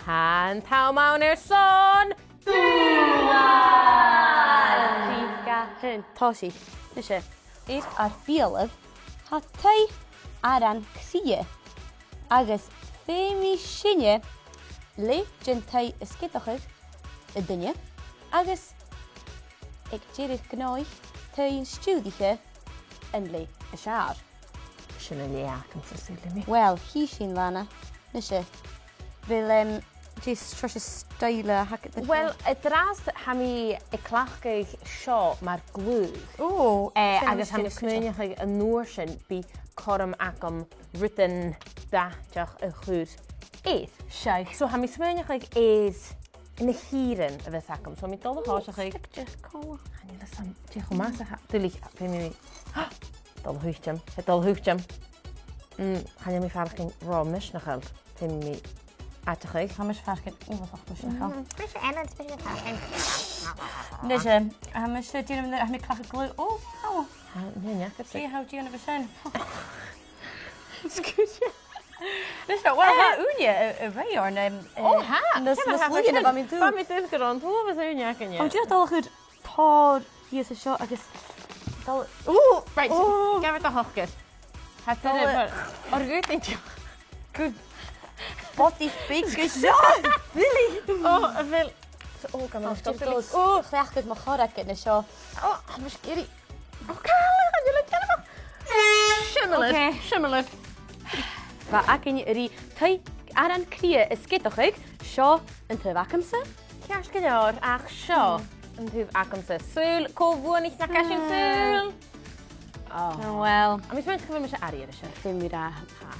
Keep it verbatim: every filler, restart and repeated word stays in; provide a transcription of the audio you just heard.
An t-àm ann airson dùbhlan! Trì, dhà, aon, tòisich. Nise, air ar beulaibh, tha taigh aran cridhe, agus feumaidh sinne leth den taigh a sgeadachadh, an duine, agus aig deireadh gnothaich, taigh an stiùiriche, an leth as fheàrr. Sin an leth agamsa, saoilidh mi. Uill, chì sinn, Lana. Nise, a bheil, em, dè seòrsa stoidhle a th' agad an seo? Uill, an-dràsta tha mi a' cleachdadh seo mar ghlaodh. Ò, eh, sin agus tha mi a' smaoineachadh an uair sin bidh cothrom agam rudan dathach a chur air. Seadh. So tha mi a' smaoineachadh air na h-ìrean a bhios agam. So tha mi a' dol a thòiseachadh. Ò, stig de còmhla. Chan eil fhios agam dè cho math 's a tha, duilich, feumaidh mi dol a thuiteam, tha e dol a thuiteam. Mm, chan eil mi a' faireachdainn ro mhisneachail, feumaidh mi aideachadh. Tha mise a' faireachdainn uabhasach misneachail. Mm, bidh sibh ann, bidh sibh ann. Nise, tha mise a' dèanamh, tha mi a' cleachdadh glaodh, ò, wow. Tha, nì, nì, nì. Dè tha thu a' dèanamh an sin? Sguir. Nise, uill, tha ùine a, a' ruith oirnn, em, eh, Ò, tha. Nas, nas lugha na bha mi an dùil. Bha mi an dùil gun robh an t-uabhas ùine againne. Ò, dè tha dol a chur tòrr shìos an seo agus dol... Ò, right, gabh air do shocair. Tha dol a... Oir ghuth an seo. Gu body big gu seo. Billy. Ò, a bheil... Ò, gabh mo... Ò, dol a chleachdadh mo chorragan an seo. Ò, tha mise ag iarraidh... Ò, càit a bheil an dèanamh? Similar, similar. Bha againn ri taigh aran cridhe a sgeadachadh, seo an taobh agamsa. Ceart gu leòr, ach seo an taobh agamsa. Saoil cò bhuannaich na caisean, saoil? Ò. Ò, uill. Tha mi a' smaoineachadh gum bi mise airidh air a sin. Feumaidh mi ràdh, tha.